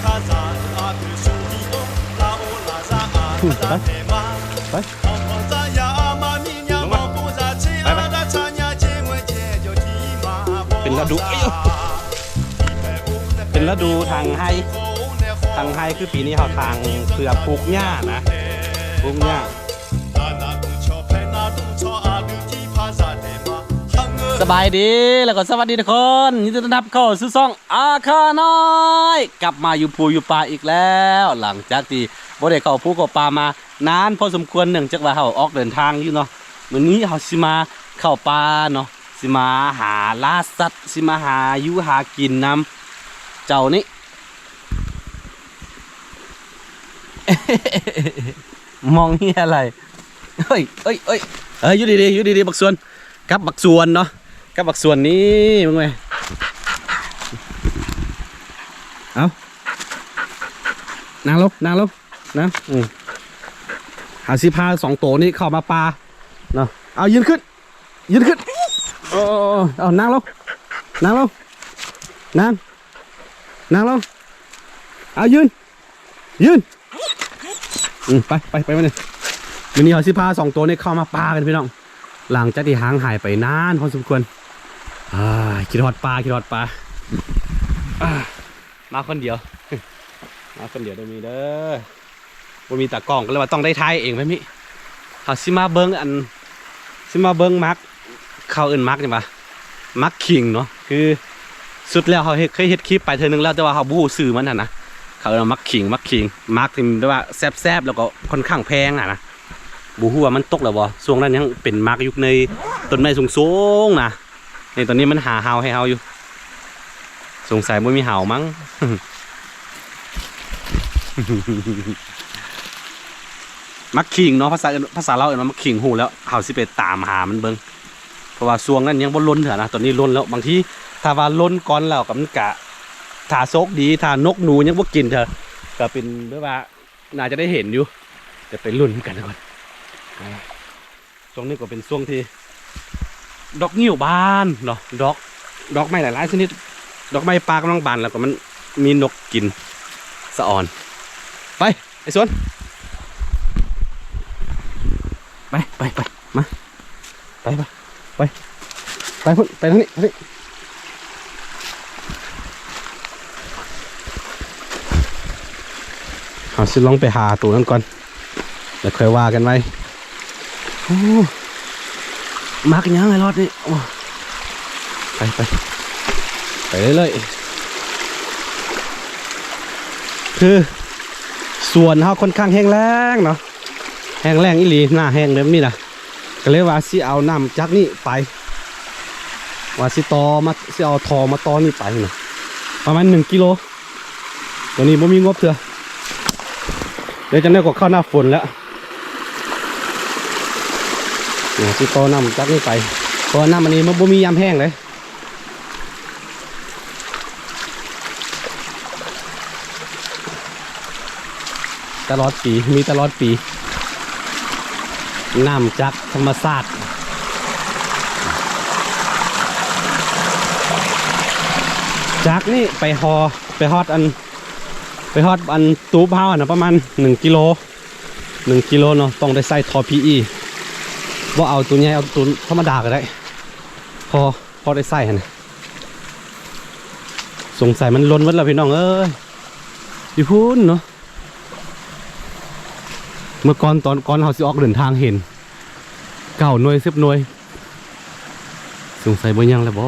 ໄປ ໄປ ໄປ ໄປ ເປັນລະດູ ເປັນລະດູຖາງໄຮ່ ຖາງໄຮ່ ຄືປີນີ້ເຮົາຖາງເພື່ອປູກຫຍ້ານະ ປູກຫຍ້າ. ສະບາຍດີ ແລ້ວກໍສະຫວັດດີທຸກຄົນ ຍິນດີຕ້ອນຮັບເຂົ້າສູ່ຊ່ອງອາຄານ້ອຍ ກັບມາຢູ່ພູຢູ່ປ່າອີກແລ້ວ ຫຼັງຈາກທີ່ບໍ່ໄດ້ເຂົ້າພູເຂົ້າປ່າມານານພໍສົມຄວນ ເນື່ອງຈາກວ່າເຮົາອອກເດີນທາງຢູ່ເນາະ. ມື້ນີ້ເຮົາຊິມາເຂົ້າປ່າເນາະ ຊິມາຫາລ່າສັດ ຊິມາຫາຢູ່ຫາກິນນຳເຈົ້ານີ້ ມອງເຫຍໄຫຼ ເອີຍ ເອີຍ ເອີຍ ເອີຍ ຢູ່ດີໆ ຢູ່ດີໆ ບັກສວນ ກັບບັກສວນເນາະ ກັບບັກສວນນີ້ ເບິ່ງແມ ເອົາ ນັ່ງລົງ ນັ່ງລົງ ນະ ອືມ ເຮົາຊິພາສອງໂຕນີ້ເຂົ້າມາປ່າເນາະ ເອົາ ຢືນຂຶ້ນ ຢືນຂຶ້ນ ເອີ ເອົາ ນັ່ງລົງ ນັ່ງລົງ ນັ່ງ ນັ່ງລົງ ເອົາ ຢືນ ຢືນ ອືມ ໄປ ໄປ ໄປ ມານີ້ ມື້ນີ້ເຮົາຊິພາສອງໂຕນີ້ເຂົ້າມາປ່າກັນ ພີ່ນ້ອງ ຫຼັງຈາກທີ່ຫ່າງຫາຍໄປນານພໍສົມຄວນ ອາ ຄິດຮອດປ່າ ຄິດຮອດປ່າ ອາ ມາຄົນດຽວ ມາຄົນດຽວເດີ ມີເດີ ບໍ່ມີຕາກ້ອງ ກໍເລີຍວ່າຕ້ອງໄດ້ຖ່າຍເອງແບບນີ້ ເຮົາຊິມາເບິ່ງອັນ ຊິມາເບິ່ງໝາກ ເຂົາເອີ້ນໝາກຫຍັງວະ ໝາກຂີງເນາະ ຄືສຸດແລ້ວເຮົາເຮັດ ເຄີຍເຮັດຄລິບໄປເທື່ອໜຶ່ງແລ້ວ ແຕ່ວ່າເຮົາບໍ່ຮູ້ຊື່ມັນຫັ້ນນະ ເຂົາເອີ້ນວ່າໝາກຂີງ ໝາກຂີງ ໝາກທີ່ແບບວ່າແຊບໆ ແລ້ວກໍຄ່ອນຂ້າງແພງຫັ້ນນະ ບໍ່ຮູ້ວ່າມັນຕົກແລ້ວບໍ່ ຊ່ວງນັ້ນຍັງເປັນໝາກຢູ່ໃນຕົ້ນໄມ້ສູງໆ ນະ. ນີ້ ຕອນນີ້ມັນຫາເຫົ່າໃຫ້ເຮົາຢູ່ ສົງໄສບໍ່ມີເຫົ່າມັ້ງ ໝາກຂີງເນາະ ພາສາອື່ນ ພາສາລາວເອີ້ນວ່າໝາກຂີງ ຮູ້ແລ້ວ ເຮົາຊິໄປຕາມຫາມັນເບິ່ງ ເພາະວ່າຊ່ວງນັ້ນຍັງບໍ່ຫຼົ່ນເທື່ອນະ ຕອນນີ້ຫຼົ່ນແລ້ວ ບາງທີຖ້າວ່າຫຼົ່ນກ່ອນແລ້ວກໍ ມັນກະ ຖ້າໂຊກດີ ຖ້ານົກໜູຍັງບໍ່ກິນເທື່ອ ກໍເປັນແບບວ່າ ໜ້າຈະໄດ້ເຫັນຢູ່ ດຽວໄປລຸ້ນນຳກັນກ່ອນ ອາ ຊ່ວງນີ້ກໍເປັນຊ່ວງທີ່ດອກງິ້ວບານເນາະ ດອກ ດອກໄມ້ຫຼາຍໆຊະນິດ ດອກໄມ້ປ່າກຳລັງບານ ແລ້ວກໍມັນມີນົກກິນສະອອນ ໄປ ໄອ້ສວນ ໄປ ໄປ ໄປ ມາ ໄປ ໄປ ໄປ ໄປພຸ້ນ ໄປທາງນີ້ ທາງນີ້ ເຮົາຊິລອງໄປຫາໂຕນັ້ນກ່ອນ ແລ້ວຄ່ອຍວ່າກັນໃໝ່ ໂອ້ ໝາກຫຍັງໄອ້ລອດນີ້ ໂອ້ ໄປ ໄປ ໄປເລື້ອຍໆ ຄືສວນເຮົາຄ່ອນຂ້າງແຫ້ງແລ້ງເນາະ ແຫ້ງແລ້ງອີ່ຫຼີ ໜ້າແຫ້ງແບບນີ້ນະ ກໍເລີຍວ່າຊິເອົານ້ຳຈາກນີ້ໄປ ວ່າຊິຕໍ່ມາ ຊິເອົາທໍ່ມາຕໍ່ນີ້ໄປນະ ປະມານໜຶ່ງກິໂລ ຕອນນີ້ບໍ່ມີງົບເທື່ອ ດຽວຈັ່ງໃດກໍເຂົ້າໜ້າຝົນແລ້ວ ຊິຕໍ່ນ້ຳຈາກນີ້ໄປ ເພາະວ່ານ້ຳອັນນີ້ມັນບໍ່ມີຍາມແຫ້ງເດ້. ຕະຫຼອດປີ ມີຕະຫຼອດປີ ນ້ຳຈາກທຳມະຊາດ ຈາກນີ້ໄປຮອ ໄປຮອດອັນ ໄປຮອດອັນຕູບເຮົາຫັ້ນນະ ປະມານໜຶ່ງກິໂລ ໜຶ່ງກິໂລເນາະ ຕ້ອງໄດ້ໃສ່ທໍ່ພີອີ ບໍ່ເອົາໂຕໃຫຍ່ ເອົາໂຕທຳມະດາກໍໄດ້ ພໍ ພໍໄດ້ໃສ່ຫັ້ນນະ ສົງໄສມັນຫຼົ່ນໝົດແລ້ວພີ່ນ້ອງເອີຍ ຢູ່ພຸ້ນເນາະ ເມື່ອກ່ອນຕອນກ່ອນເຮົາຊິອອກເດີນທາງເຫັນເກົ້າໜ່ວຍ ສິບໜ່ວຍ ສົງໄສບໍ່ຍັງແລ້ວບໍ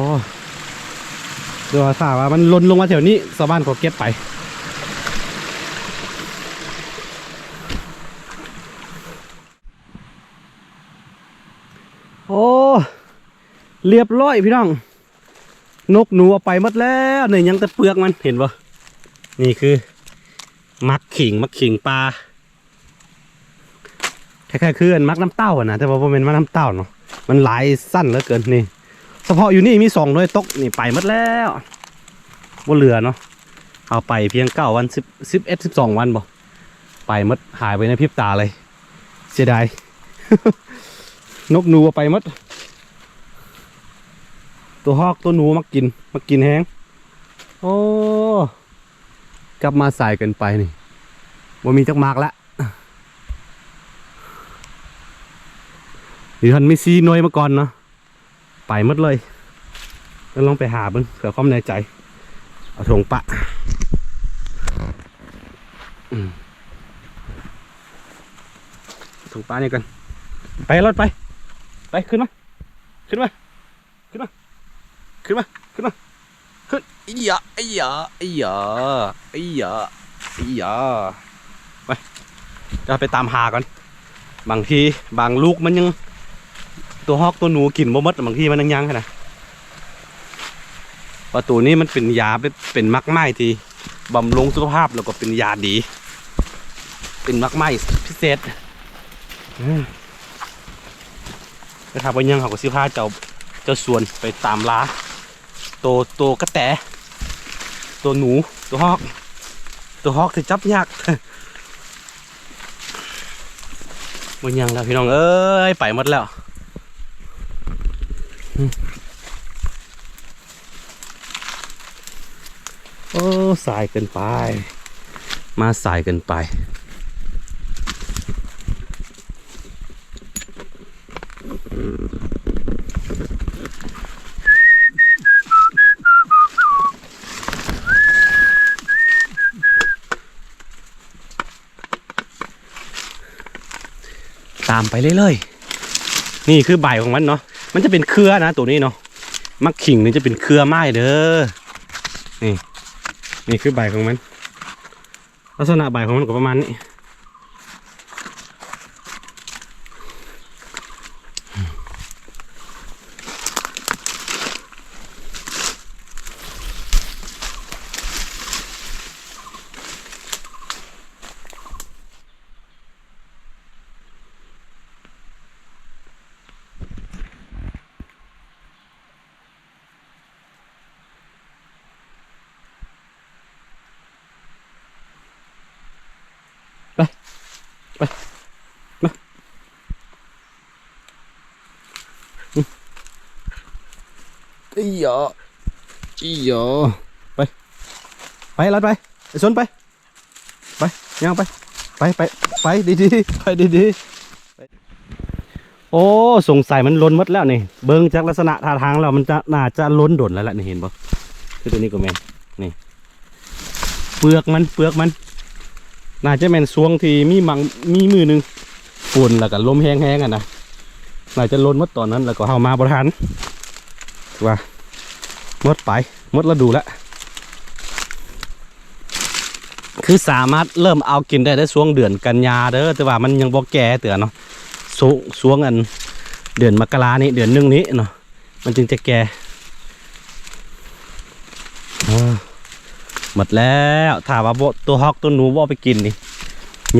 ແຕ່ວ່າຖ້າວ່າມັນຫຼົ່ນລົງມາແຖວນີ້ ຊາວບ້ານກໍເກັບໄປ ໂອ້ ລຽບຮ້ອຍພີ່ນ້ອງ ນົກໜູເອົາໄປໝົດແລ້ວ ນີ້ຍັງແຕ່ເປືອກມັນ ເຫັນບໍ່ ນີ້ຄືໝາກຂີງ ໝາກຂີງປ່າ ຄ້າຍໆຄືອັນໝາກນ້ຳເຕົ້າຫັ້ນນະ ແຕ່ວ່າບໍ່ແມ່ນໝາກນ້ຳເຕົ້າເນາະ ມັນຫຼາຍຊັ້ນເຫຼືອເກີນ ນີ້ ສະເພາະຢູ່ນີ້ມີສອງໜ່ວຍຕົກ ນີ້ໄປໝົດແລ້ວ ບໍ່ເຫຼືອເນາະ ເອົາໄປພຽງເກົ້າວັນ ສິບ ສິບເອັດ ສິບສອງວັນບໍ ໄປໝົດ ຫາຍໄປໃນພິບຕາເລີຍ ເສຍດາຍ ນົກໜູເອົາໄປໝົດ ຕົວຮອກຕົວໜູມັກກິນ ມັກກິນແຮງ ໂອ້ ກ ກັບມາສາຍເກີນໄປນີ້ ບໍ່ມີຈັກໝາກລະ. ນີ້ທ່ານມີສີ່ໜ່ວຍມາກ່ອນເນາະ ໄປໝົດເລີຍ. ແລ້ວລອງໄປຫາເບິ່ງເພື່ອຄວາມແນ່ໃຈ. ເອົາຖົງປະ ອືມ ຖົງປະນີ້ກ່ອນ. ໄປ ລົດໄປ ໄປ ຂຶ້ນມາ ຂຶ້ນມາ ຂຶ້ນມາ ຂຶ້ນມາ ຂຶ້ນມາ ຂຶ້ນ. ອີຫຍາ ອີຫຍາ ອີຫຍາ ອີຫຍາ ອີຫຍາ. ໄປ ຈະໄປຕາມຫາກ່ອນ. ບາງທີບາງລູກມັນຍັງ ຕົວຮອກຕົວໜູກິນບໍ່ໝົດ ບາງທີມັນຍັງຍັງຫັ້ນນະ. ເພາະໂຕນີ້ມັນເປັນຢາ ເປັນ ເປັນໝາກໄມ້ທີ່ບຳລຸງສຸຂະພາບ ແລ້ວກໍເປັນຢາດີ ເປັນໝາກໄມ້ພິເສດ. ອືມ ແຕ່ຖ້າບໍ່ຍັງ ເຮົາກໍຊິພາເຈົ້າ ເຈົ້າສວນໄປຕາມລ່າ ໂຕ ໂຕກະແຕ ໂຕໜູ ໂຕຮອກ ໂຕຮອກທີ່ຈັບຍາກ. ບໍ່ຍັງແລ້ວພີ່ນ້ອງເອີຍ ໄປໝົດແລ້ວ. ໂອ້ ສາຍເກີນໄປ ມາສາຍເກີນໄປ. ຕາມໄປເລື້ອຍໆ. ນີ້ຄືໃບຂອງມັນເນາະ ມັນຈະເປັນເຄືອນະ ໂຕນີ້ເນາະ. ໝາກຂິງນີ້ຈະເປັນເຄືອໄມ້ເດີ. ນີ້ ນີ້ຄືໃບຂອງມັນ ລັກສະນະໃບຂອງມັນກໍປະມານນີ້. ໄປ ໄປ ມາ ອືມ ອີຫຍາ ອີຫຍາ ໄປ ໄປ ລັດໄປ ໄອ້ສົນໄປ. ໄປ ຍ່າງໄປ ໄປ ໄປ ໄປດີໆ ໄປດີໆ. ໂອ້ ສົງໄສມັນຫຼົ່ນໝົດແລ້ວນີ້ ເບິ່ງຈາກລັກສະນະທ່າທາງແລ້ວ ມັນຈະ ໜ້າຈະຫຼົ່ນດົນແລ້ວລະນີ້ ເຫັນບໍ່? ຄືຕົວນີ້ກໍແມ່ນ ນີ້ ເປືອກມັນ ເປືອກມັນ ໜ້າຈະແມ່ນຊ່ວງທີ່ມີມັງ ມີມື້ໜຶ່ງ ຝົນແລ້ວກໍລົມແຮງໆຫັ້ນນະ ໜ້າຈະຫຼົ່ນໝົດຕອນນັ້ນ ແລ້ວກໍເຮົາມາບໍ່ທັນ ວ່າໝົດໄປ ໝົດລະດູລະ. ຄືສາມາດເລີ່ມເອົາກິນໄດ້ໃນຊ່ວງເດືອນກັນຍາເດີ ແຕ່ວ່າມັນຍັງບໍ່ແກ່ເທື່ອເນາະ ຊ່ວງ ຊ່ວງອັນເດືອນມະກະລານີ້ ເດືອນໜຶ່ງນີ້ເນາະ ມັນຈຶ່ງຈະແກ່. ເອີ ໝົດແລ້ວ ຖ້າວ່າບໍ່ ຕົວຮອກຕົວໜູບໍ່ເອົາໄປກິນນີ້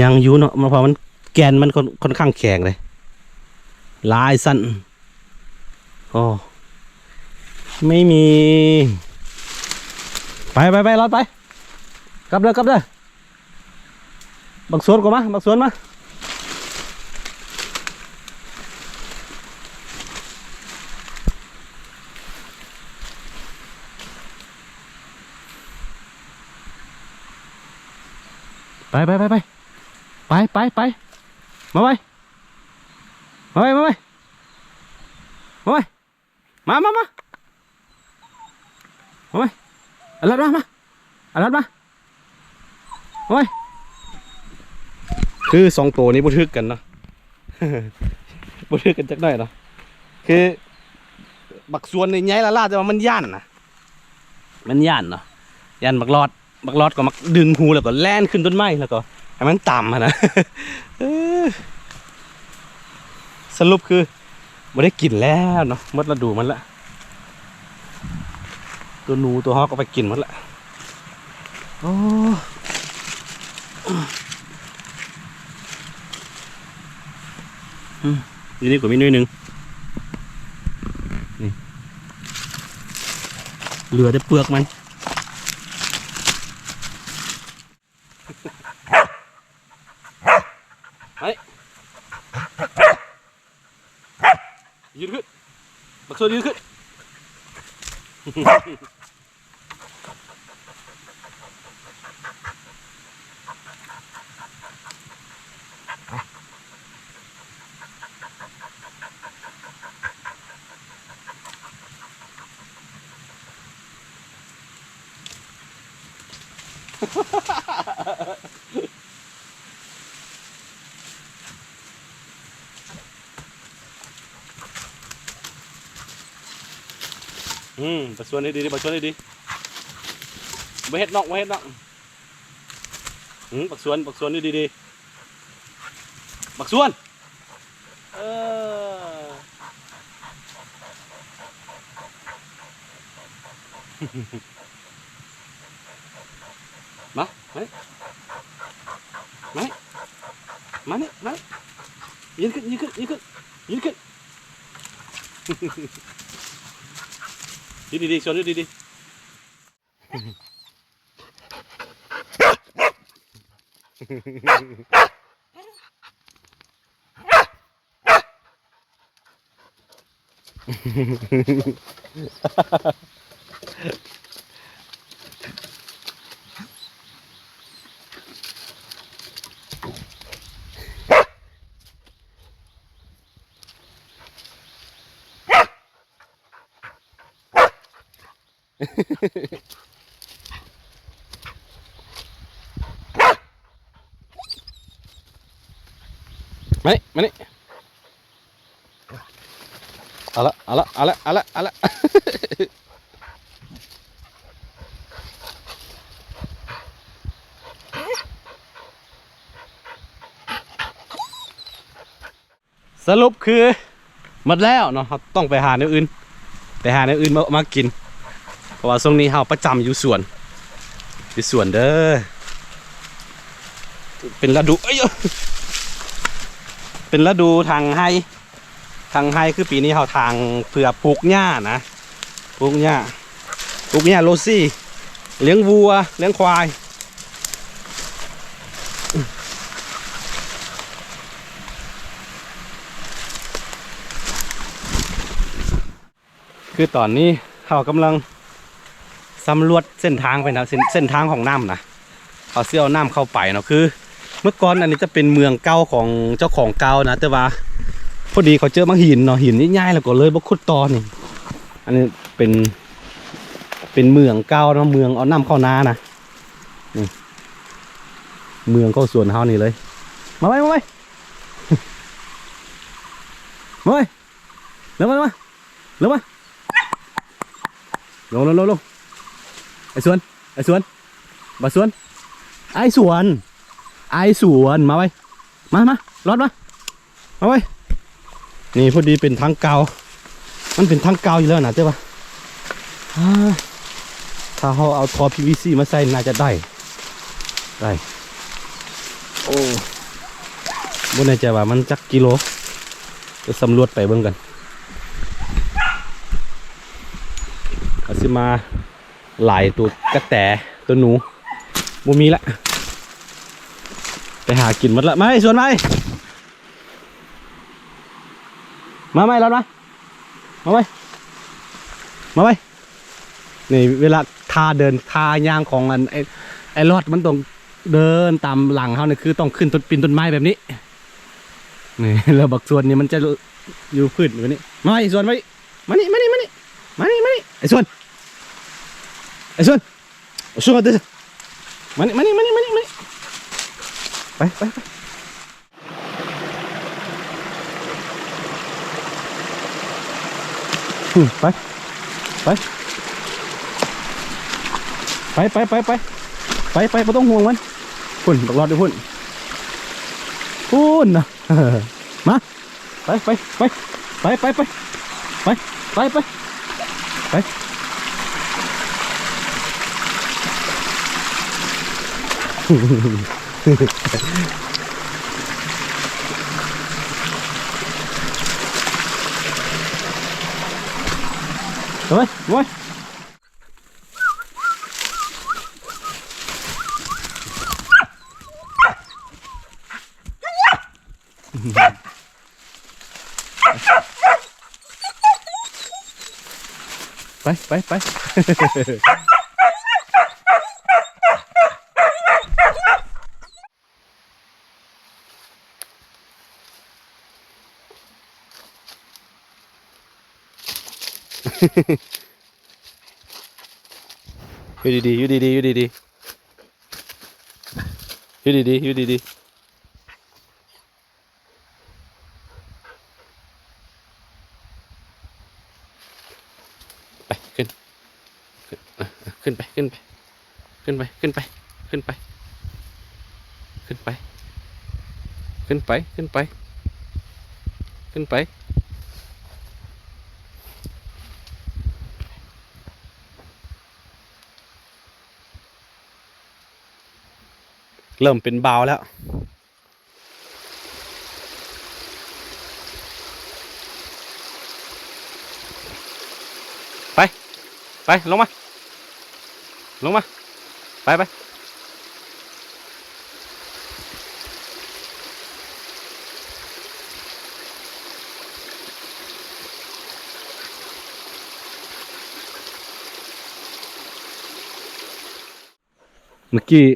ຍັງຢູ່ເນາະ ເພາະມັນ ແກ່ນມັນຄ່ອນ ຄ່ອນຂ້າງແຂງເລີຍ ຫຼາຍຊັ້ນ. ໂອ້ ໄມ່ມີ ໄປ ໄປ ໄປ ລອດໄປ ກັບເດີ ກັບເດີ. ບັກສວນກໍມາ ບັກສວນມາ ໄປ ໄປ ໄປ ໄປ ໄປ ໄປ ໄປ ມາໄວ ມາໄວ ມາໄວ ມາໄວ ມາ ມາ ມາ ມາໄວ ອາລັດມາ ມາ ອາລັດມາ ມາໄວ. ຄືສອງໂຕນີ້ບໍ່ຖືກກັນເນາະ ບໍ່ຖືກກັນຈັກໜ້ອຍເນາະ ຄືບັກສວນນີ້ໃຫຍ່ຫຼ້າໆ ແຕ່ວ່າມັນຢ້ານນະ ມັນຢ້ານເນາະ ຢ້ານບັກຫຼອດ ບັກຫຼອດກໍມັກດຶງຫູ ແລ້ວກໍແລ່ນຂຶ້ນຕົ້ນໄມ້ ແລ້ວກໍໃຫ້ມັນຕຳຫັ້ນນະ. ເອີ ສະຫຼຸບຄືບໍ່ໄດ້ກິນແລ້ວເນາະ ໝົດລະດູມັນລະ ຕົວໜູຕົວຮອກກໍໄປກິນໝົດລະ. ໂອ້ ອືມ ຢູ່ນີ້ກໍມີໜ່ວຍໜຶ່ງ ນີ້ ເຫຼືອແຕ່ເປືອກມັນ. ໄປ ຢືນຂຶ້ນ ບັກໂຊນຢືນຂຶ້ນ. ອືມ ບັກສວນດີໆ ບັກສວນດີໆ ບໍ່ເຮັດນອກ ບໍ່ເຮັດນອກ. ອືມ ບັກສວນ ບັກສວນຢູ່ດີໆ ບັກສວນ ເອີ ມາ ມານີ້ ມານີ້ ມານີ້ ມານີ້ ຢືນຂຶ້ນ ຢືນຂຶ້ນ ຢືນຂຶ້ນ ຢືນຂຶ້ນ ຢູ່ດີໆ ສວນຢູ່ດີໆ. ມານີ້ ມານີ້ ເອົາລະ ເອົາລະ ເອົາລະ ເອົາລະ ເອົາລະ. ສະຫຼຸບຄືໝົດແລ້ວເນາະ ເຮົາຕ້ອງໄປຫາແນວອື່ນ ໄປຫາແນວອື່ນມາ ມາກິນ ເພາະວ່າຊ່ວງນີ້ເຮົາປະຈຳຢູ່ສວນ ຢູ່ສວນເດີ ເປັນລະດູ ເອີຍ ເປັນລະດູຖາງໄຮ່ ຖາງໄຮ່ ຄືປີນີ້ເຮົາຖາງເພື່ອປູກຫຍ້ານະ ປູກຫຍ້າ ປູກຫຍ້າໂຣຊີ ລ້ຽງວັວ ລ້ຽງຄວາຍ. ຄືຕອນນີ້ເຮົາກຳລັງສຳຫຼວດເສັ້ນທາງໄປນະ ເສັ້ນ ເສັ້ນທາງຂອງນ້ຳນະ ເຂົາຊິເອົານ້ຳເຂົ້າໄປເນາະ ຄືເມື່ອກ່ອນອັນນີ້ຈະເປັນເມືອງເກົ່າຂອງເຈົ້າຂອງເກົ່ານະ ແຕ່ວ່າພໍດີເຂົາເຈີໝາກຫີນເນາະ ຫີນໃຫຍ່ໆ ແລ້ວກໍເລີຍບໍ່ຂຸດຕໍ່ນີ້ ອັນນີ້ເປັນ ເປັນເມືອງເກົ່າເນາະ ເມືອງເອົານ້ຳເຂົ້ານານະ ນີ້ ເມືອງເຂົ້າສວນເຮົານີ້ເລີຍ ມາໄວ້ ມາໄວ້ ມາໄວ້ ລົງມາ ລົງມາ ລົງ ລົງ ລົງ ລົງ ອ້າຍສວນ ອ້າຍສວນ ບ່າວສວນ ອ້າຍສວນ ອ້າຍສວນ ມາໄວ້ ມາ ມາ ລອດມາ ມາໄວ້ ນີ້ພໍດີເປັນທາງເກົ່າ ມັນເປັນທາງເກົ່າຢູ່ແລ້ວນະ ແຕ່ວ່າ ອ່າ ຖ້າເຮົາເອົາທໍ່ພີວີຊີມາໃສ່ໜ້າຈະໄດ້ ໄດ້ ໂອ້ ບໍ່ແນ່ໃຈວ່າມັນຈັກກິໂລ ໄປສຳຫຼວດໄປເບິ່ງກັນ ອາດຊິມາຫຼາຍ ໂຕກະແຕ ໂຕໜູ ບໍ່ມີລະ ໄປຫາກິນໝົດລະ ມາໄວ້ ສວນ ມາໄວ້ ມາໄວ້ ລອດມາ ມາໄວ້ ມາໄວ້ ນີ້ເວລາທ່າເດີນທ່າຍ່າງຂອງອັນ ໄອ້ ໄອ້ລອດ ມັນຕ້ອງເດີນຕາມຫຼັງເຮົານີ້ ຄືຕ້ອງຂຶ້ນຕົ້ນ ປີນຕົ້ນໄມ້ແບບນີ້ ນີ້ ແລ້ວບັກສວນນີ້ມັນຈະຢູ່ພື້ນແບບນີ້ ມາໄວ້ ສວນ ມານີ້ ມານີ້ ມານີ້ ມານີ້ ມານີ້ ມານີ້ ອ້າຍສວນ ອ້າຍສວນ ສວນ ມານີ້ ມານີ້ ມານີ້ ມານີ້ ມານີ້ ໄປ ໄປ ໄປ. ອືມ ໄປ ໄປ ໄປ ໄປ ໄປ ໄປ ໄປ ໄປ ບໍ່ຕ້ອງຫ່ວງມັນ ພຸ້ນ ບັກລອດຢູ່ພຸ້ນ ພຸ້ນນະ ມາ ໄປ ໄປ ໄປ ໄປ ໄປ ໄປ ໄປ ໄປ ໄປ ໄປ ເຮີ້ຍ ໂອ້ຍ ໄປ ໄປ ໄປ ຢູ່ດີໆ ຢູ່ດີໆ ຢູ່ດີໆ. ຢູ່ດີໆ ຢູ່ດີໆ ໄປ ຂຶ້ນ ຂຶ້ນ ເອີ ເອີ ຂຶ້ນໄປ ຂຶ້ນໄປ ຂຶ້ນໄປ ຂຶ້ນໄປ. ເລີ່ມເປັນບ່າວແລ້ວ. ໄປ ໄປ ລົງມາ ລົງມາ ໄປ ໄປ. ເມື່ອກີ້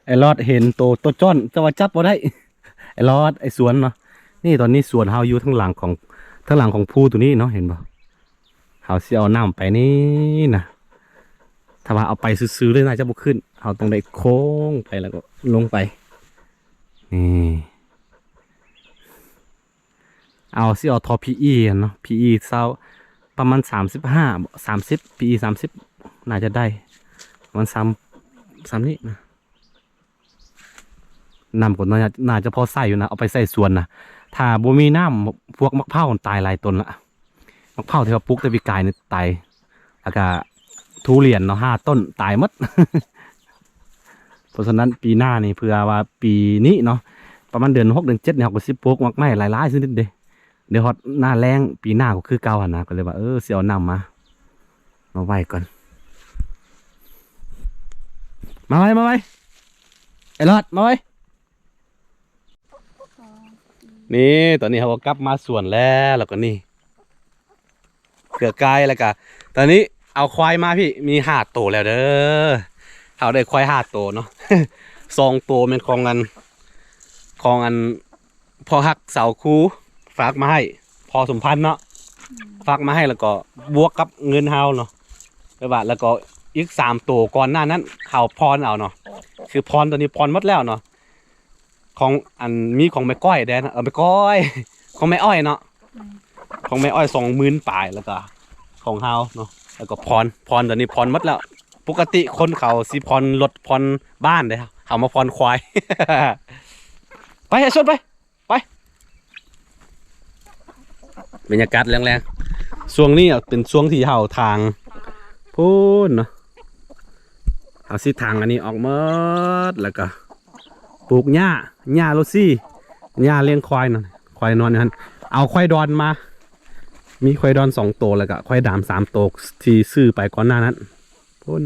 ໄອ້ຫຼອດເຫັນໂຕ ໂຕຈ້ອນ ແຕ່ວ່າຈັບບໍ່ໄດ້. ໄອ້ຫຼອດ ໄອ້ສວນເນາະ ນີ້ ຕອນນີ້ສວນເຮົາຢູ່ທາງຫຼັງຂອງ ທາງຫຼັງຂອງພູໂຕນີ້ເນາະ ເຫັນບໍ່? ເຮົາຊິເອົານ້ຳໄປນີ້ນະ ຖ້າວ່າເອົາໄປຊື່ໆເລີຍ ໜ້າຈະບໍ່ຂຶ້ນ ເຮົາຕ້ອງໄດ້ໂຄ້ງໄປ ແລ້ວກໍລົງໄປ ນີ້. ເອົາ ຊິເອົາທໍ່ພີອີຫັ້ນເນາະ ພີອີຊາວ ປະມານສາມສິບຫ້າ ສາມສິບ ພີອີສາມສິບ ໜ້າຈະໄດ້ ປະມານສາມ ສ່ຳນີ້ນະ. ນ້ຳກໍໜ້າ ໜ້າຈະພໍໃຊ້ຢູ່ນະ ເອົາໄປໃສ່ສວນນະ ຖ້າບໍ່ມີນ້ຳ ພວກໝາກເພົ້າມັນຕາຍຫຼາຍຕົ້ນລະ ໝາກເພົ້າທີ່ເຮົາປູກແຕ່ປີກາຍນີ້ຕາຍ ແລ້ວກະທຸລຽນເນາະ ຫ້າຕົ້ນຕາຍໝົດ. ເພາະສະນັ້ນປີໜ້ານີ້ ເພື່ອວ່າປີນີ້ເນາະ ປະມານເດືອນຫົກເດືອນເຈັດນີ້ ເຮົາກໍຊິປູກໝາກໄມ້ຫຼາຍໆຊະນິດເດ້ ດຽວຮອດໜ້າແລ້ງປີໜ້າກໍຄືເກົ່າຫັ້ນນະ ກໍເລີຍວ່າ ເອີ ຊິເອົານ້ຳມາ ມາໄວ້ກ່ອນ ມາໄວ້ ມາໄວ້ ໄອ້ຫຼອດ ມາໄວ້. ນີ້ ຕອນນີ້ເຮົາກໍກັບມາສວນແລ້ວ ແລ້ວກໍນີ້ ເກືອກາຍ ແລ້ວກະຕອນນີ້ເອົາຄວາຍມາພີ້ ມີຫ້າໂຕແລ້ວເດີ ເຮົາໄດ້ຄວາຍຫ້າໂຕເນາະ ສອງໂຕແມ່ນຂອງອັນ ຂອງອັນ ພໍ່ຮັກສາວຄູຝາກມາໃຫ້ ພໍ່ສົມພັນເນາະ ອືມ ຝາກມາໃຫ້ ແລ້ວກໍບວກກັບເງິນເຮົາເນາະ ແບບວ່າ ແລ້ວກໍອີກສາມໂຕກ່ອນໜ້ານັ້ນເຮົາຜ່ອນເອົາເນາະ ຄືຜ່ອນ ຕອນນີ້ຜ່ອນໝົດແລ້ວເນາະ ຂອງອັນ ມີຂອງແມ່ກ້ອຍແດ່ນະ ເອີ ແມ່ກ້ອຍ ຂອງແມ່ອ້ອຍເນາະ ອືມ ຂອງແມ່ອ້ອຍສອງໝື່ນປາຍ ແລ້ວກໍຂອງເຮົາເນາະ ແລ້ວກໍຜ່ອນ ຜ່ອນ ຕອນນີ້ຜ່ອນໝົດແລ້ວ ປົກກະຕິຄົນເຂົາຊິຜ່ອນລົດຜ່ອນບ້ານເດ້ ເຮົາມາຜ່ອນຄວາຍ ໄປ ໄອ້ສົດໄປ ໄປ ບັນຍາກາດແລງໆ ຊ່ວງນີ້ເປັນຊ່ວງທີ່ເຮົາຖາງພຸ້ນເນາະ ເຮົາຊິຖາງອັນນີ້ອອກໝົດ ແລ້ວກໍປູກຫຍ້າ ຫຍ້າໂລຊີ ຫຍ້າລ້ຽງຄວາຍນະ ຄວາຍນອນຢູ່ຫັ້ນ ເອົາຄວາຍດອນມາ ມີຄວາຍດອນສອງໂຕ ແລ້ວກໍຄວາຍດາມສາມໂຕ ທີ່ຊື້ໄປກ່ອນໜ້ານັ້ນ ພຸ້ນ.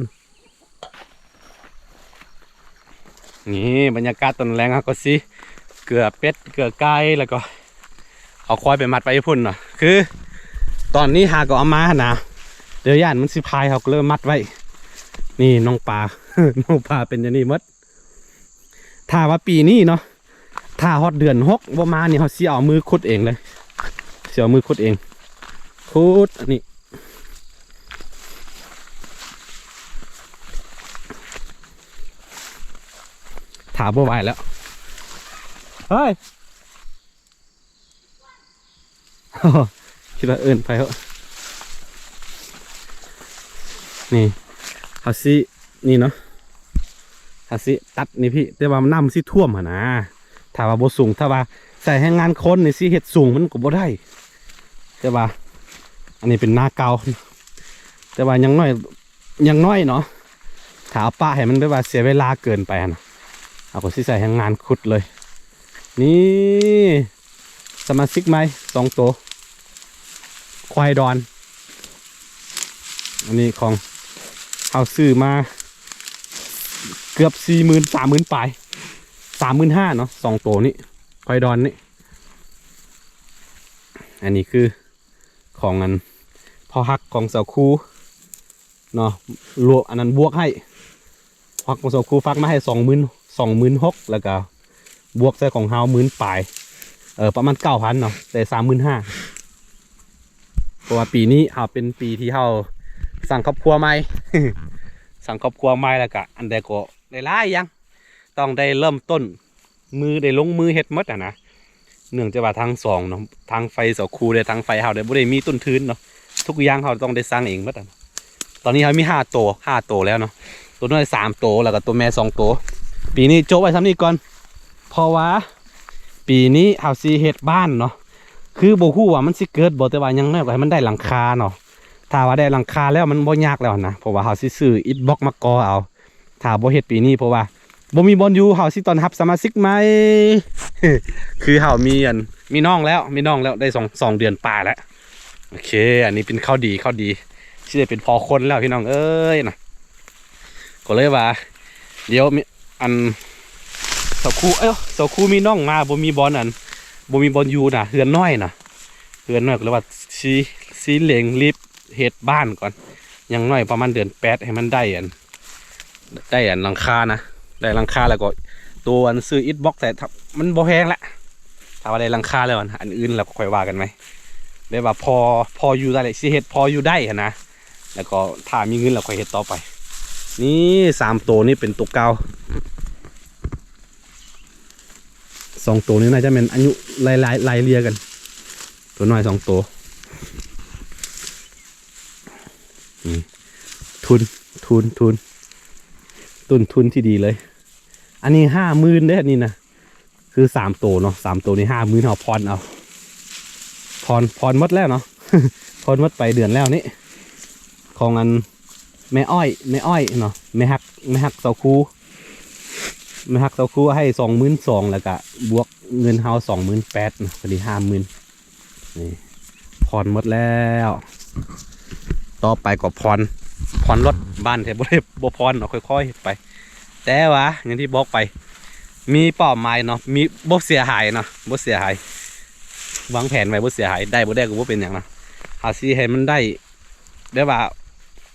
ນີ້ບັນຍາກາດຕອນແລງ ເຮົາກໍຊິເກືອເປັດເກືອໄກ່ ແລ້ວກໍເອົາຄວາຍໄປມັດໄວ້ຢູ່ພຸ້ນເນາະ ຄືຕອນນີ້ຫາກໍເອົາມາຫັ້ນນະ ດຽວຢ້ານມັນຊິພາຍ ເຮົາກໍເລີຍມັດໄວ້ ນີ້ນ້ອງປາ ນ້ອງປາເປັນຢ່າງນີ້ໝົດ. ຖ້າວ່າປີນີ້ເນາະ ຖ້າຮອດເດືອນຫົກບໍ່ມານີ້ ເຮົາຊິເອົາມືຂຸດເອງເລີຍ ຊິເອົາມືຂຸດເອງ ຂຸດອັນນີ້ ຖ້າບໍ່ໄຫວແລ້ວ ເຮີ້ຍ ຄິດວ່າເອີ້ນໄປເຫາະ ນີ້ ເຮົາຊິ ນີ້ເນາະ ເຮົາຊິຕັດນີ້ພີ້ ແຕ່ວ່ານ້ຳຊິຖ້ວມຫັ້ນນະ ຖ້າວ່າບໍ່ສູງ ຖ້າວ່າໃຊ້ແຮງງານຄົນນີ້ຊິເຮັດສູງມັນກໍບໍ່ໄດ້ ແຕ່ວ່າອັນນີ້ເປັນນາເກົ່າ ແຕ່ວ່າຢ່າງໜ້ອຍ ຢ່າງໜ້ອຍເນາະ ຖ້າເອົາປະໃຫ້ມັນແບບວ່າເສຍເວລາເກີນໄປຫັ້ນນະ ເຮົາກໍຊິໃຊ້ແຮງງານຂຸດເລີຍ ນີ້ ສະມາຊິກໃໝ່ສອງໂຕ ຄວາຍດອນ ອັນນີ້ຂອງເຮົາຊື້ມາເກືອບສີ່ໝື່ນ ສາມໝື່ນປາຍ ສາມໝື່ນຫ້າເນາະ ສອງໂຕນີ້ ຄວາຍດອນນີ້ ອັນນີ້ຄືຂອງອັນພໍ່ຮັກຂອງສາວຄູເນາະ ລວມ ອັນນັ້ນບວກໃຫ້ ພວກຂອງສາວຄູຝາກມາໃຫ້ສອງໝື່ນ ສອງໝື່ນຫົກ ແລ້ວກະບວກໃສ່ຂອງເຮົາໝື່ນປາຍ ເອີ ປະມານເກົ້າພັນເນາະ ແຕ່ສາມໝື່ນຫ້າ ເພາະວ່າປີນີ້ເຮົາເປັນປີທີ່ເຮົາສ້າງຄອບຄົວໃໝ່ ສ້າງຄອບຄົວໃໝ່ ແລ້ວກະອັນໃດກໍໄດ້ຫຼາຍຢ່າງ ຕ້ອງໄດ້ເລີ່ມຕົ້ນ ມືໄດ້ລົງມືເຮັດໝົດຫັ້ນນະ ເນື່ອງຈາກວ່າທາງຊ່ອງເນາະ ທາງຝ່າຍສາວຄູ ແລະ ທາງຝ່າຍເຮົາໄດ້ ບໍ່ໄດ້ມີຕົ້ນທຶນເນາະ ທຸກຢ່າງເຮົາຕ້ອງໄດ້ສ້າງເອງໝົດຫັ້ນນະ. ຕອນນີ້ເຮົາມີຫ້າໂຕ ຫ້າໂຕແລ້ວເນາະ ໂຕນ້ອຍສາມໂຕ ແລ້ວກໍໂຕແມ່ສອງໂຕ. ປີນີ້ໂຈະໄວ້ສ່ຳນີ້ກ່ອນ ເພາະວ່າປີນີ້ເຮົາຊິເຮັດບ້ານເນາະ ຄືບໍ່ຮູ້ວ່າມັນຊິເກີດບໍ່ ແຕ່ວ່າຢ່າງໜ້ອຍກໍໃຫ້ມັນໄດ້ຫຼັງຄາເນາະ. ຖ້າວ່າໄດ້ຫຼັງຄາແລ້ວມັນບໍ່ຍາກແລ້ວນະ ເພາະວ່າເຮົາຊິຊື້ອິດບລັອກມາກໍ່ເອົາ ຖ້າບໍ່ເຮັດປີນີ້ ເພາະວ່າບໍ່ມີບ່ອນຢູ່ ເຮົາຊິຕ້ອນຮັບສະມາຊິກໃໝ່ ຄືເຮົາມີອັນ ມີນ້ອງແລ້ວ ມີນ້ອງແລ້ວໄດ້ສອງ ສອງເດືອນປາຍແລ້ວ. ໂອເຄ ອັນນີ້ເປັນຂ່າວດີ ຂ່າວດີ ຊິໄດ້ເປັນພໍ່ຄົນແລ້ວພີ່ນ້ອງເອີຍນະ. ກໍເລີຍວ່າ ດຽວມີ ອັນ ສາວຄູ ເອີຍ ສາວຄູມີນ້ອງມາ ບໍ່ມີບ່ອນອັນ ບໍ່ມີບ່ອນຢູ່ນະ ເຮືອນນ້ອຍນະ ເຮືອນນ້ອຍ ກໍເລີຍວ່າຊິ ຊິເລັ່ງລີບເຮັດບ້ານກ່ອນ ຢ່າງໜ້ອຍປະມານເດືອນແປດໃຫ້ມັນໄດ້ອັນ ໄດ້ອັນຫຼັງຄານະ ໄດ້ຫຼັງຄາແລ້ວກໍ ໂຕອັນຊື້ອິດບລັອກ ແຕ່ມັນບໍ່ແພງລະ ຖ້າວ່າໄດ້ຫຼັງຄາແລ້ວ ອັນ ອັນອື່ນແລ້ວກໍຄ່ອຍວ່າກັນໃໝ່ ແບບວ່າພໍ ພໍຢູ່ໄດ້ ຊິເຮັດພໍຢູ່ໄດ້ຫັ້ນນະ ແລ້ວກໍຖ້າມີເງິນແລ້ວຄ່ອຍເຮັດຕໍ່ໄປ. ນີ້ສາມໂຕນີ້ເປັນໂຕເກົ່າ ສອງໂຕນີ້ໜ້າຈະແມ່ນອາຍຸໄລ່ ໄລ່ ໄລ່ເລ່ຍກັນ ໂຕນ້ອຍສອງໂຕ ອືມ ທຶນ ທຶນ ທຶນ ຕົ້ນທຶນທີ່ດີເລີຍ. ອັນນີ້ຫ້າໝື່ນເດ້ ອັນນີ້ນະ ຄືສາມໂຕເນາະ ສາມໂຕນີ້ຫ້າໝື່ນ ເຮົາຜ່ອນເອົາ ຜ່ອນ ຜ່ອນໝົດແລ້ວເນາະ ຜ່ອນໝົດໄປເດືອນແລ້ວນີ້ ຂອງອັນ ແມ່ອ້ອຍ ແມ່ອ້ອຍເນາະ ແມ່ຮັກ ແມ່ຮັກສາວຄູ ແມ່ຮັກສາວຄູໃຫ້ສອງໝື່ນສອງ ແລ້ວກະບວກເງິນເຮົາສອງໝື່ນແປດເນາະ ພໍດີຫ້າໝື່ນ. ນີ້ຜ່ອນໝົດແລ້ວ ຕໍ່ໄປກໍຜ່ອນ ຜ່ອນລົດ ບ້ານແທ້ບໍ່ໄດ້ ບໍ່ຜ່ອນເນາະ ຄ່ອຍໆເຮັດໄປ. ແຕ່ວ່າຢ່າງທີ່ບອກໄປ ມີເປົ້າໝາຍເນາະ ມີ ບໍ່ເສຍຫາຍເນາະ ບໍ່ເສຍຫາຍ ວາງແຜນໄວ້ບໍ່ເສຍຫາຍ ໄດ້ບໍ່ໄດ້ກໍບໍ່ເປັນຫຍັງເນາະ ເຮົາຊິໃຫ້ມັນໄດ້ ແຕ່ວ່າ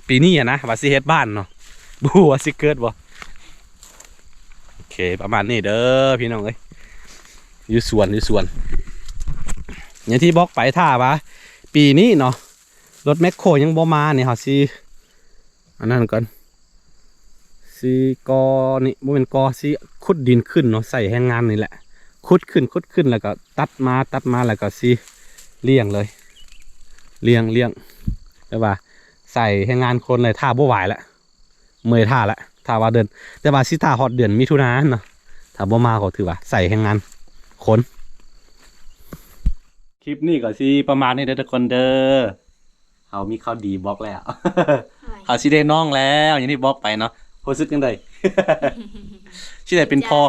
ປີນີ້ຫັ້ນນະ ວ່າຊິເຮັດບ້ານເນາະ ບໍ່ຮູ້ວ່າຊິເກີດບໍ່. ໂອເຄ ປະມານນີ້ເດີພີ່ນ້ອງເອີຍ ຢູ່ສວນ ຢູ່ສວນ ຢ່າງທີ່ບອກໄປ ຖ້າວ່າປີນີ້ເນາະ ລົດແມັກໂຄຍັງບໍ່ມານີ້ ເຮົາຊິ ອັນນັ້ນກ່ອນ ຊິກໍ່ນີ້ ບໍ່ແມ່ນກໍ່ ຊິຂຸດດິນຂຶ້ນເນາະ ໃສ່ແຮງງານນີ້ແຫຼະ ຂຸດຂຶ້ນ ຂຸດຂຶ້ນ ແລ້ວກໍຕັດມາ ຕັດມາ ແລ້ວກໍຊິລ້ຽງເລີຍ ລ້ຽງ ລ້ຽງ ແບບວ່າໃສ່ແຮງງານຄົນເລີຍ ຖ້າບໍ່ໄຫວລະ ເມື່ອຍຖ້າລະ ຖ້າວ່າເດືອນ ແຕ່ວ່າຊິຖ້າຮອດເດືອນມິຖຸນາເນາະ ຖ້າບໍ່ມາກໍຖືວ່າໃສ່ແຮງງານຄົນ. ຄລິບນີ້ກໍຊິປະມານນີ້ເດີທຸກຄົນເດີ ເຮົາມີຂ່າວດີບອກແລ້ວ ເຮົາຊິໄດ້ນ້ອງແລ້ວ ຢ່າງທີ່ບອກໄປເນາະ ຮູ້ສຶກຈັ່ງໃດ? ຊິໄດ້ເປັນພໍ່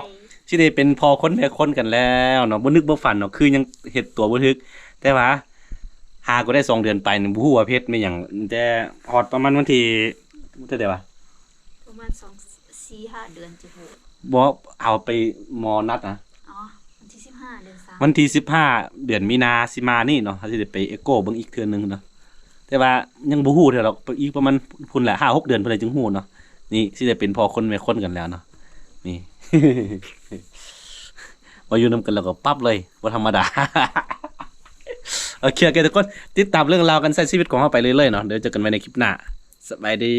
ຊິໄດ້ເປັນພໍ່ຄົນແມ່ຄົນກັນແລ້ວເນາະ ບໍ່ນຶກບໍ່ຝັນເນາະ ຄືຍັງເຮັດຕົວບໍ່ຖືກ ແຕ່ວ່າຫາກໍໄດ້ສອງເດືອນໄປນີ້ ບໍ່ຮູ້ວ່າເຮັດແມ່ນຫຍັງ ແຕ່ຮອດປະມານວັນທີ ເທົ່າໃດວະ? ປະມານສອງ ສີ່ຫ້າເດືອນຈະຮູ້ ບໍ່ ເຮົາໄປໝໍນັດນະ ອໍ ວັນທີສິບຫ້າ ເດືອນສາມ ວັນທີສິບຫ້າ ເດືອນມີນາຊິມານີ້ເນາະ ເຮົາຊິໄດ້ໄປເອໂກເບິ່ງອີກເທື່ອໜຶ່ງເນາະ ແຕ່ວ່າຍັງບໍ່ຮູ້ເທື່ອດອກ ອີກປະມານພຸ້ນແຫຼະ ຫ້າຫົກເດືອນພຸ້ນແຫຼະຈຶ່ງຮູ້ເນາະ. ນີ້ຊິໄດ້ເປັນພໍ່ຄົນແມ່ຄົນກັນແລ້ວເນາະ ນີ້ ມາຢູ່ນຳກັນແລ້ວກໍປັບເລີຍ ບໍ່ທຳມະດາ. ໂອເຄ ໂອເຄ ທຸກຄົນ ຕິດຕາມເລື່ອງລາວການໃຊ້ຊີວິດຂອງເຮົາໄປເລື້ອຍໆເນາະ ດຽວເຈີກັນໃໝ່ໃນຄລິບໜ້າ ສະບາຍດີ.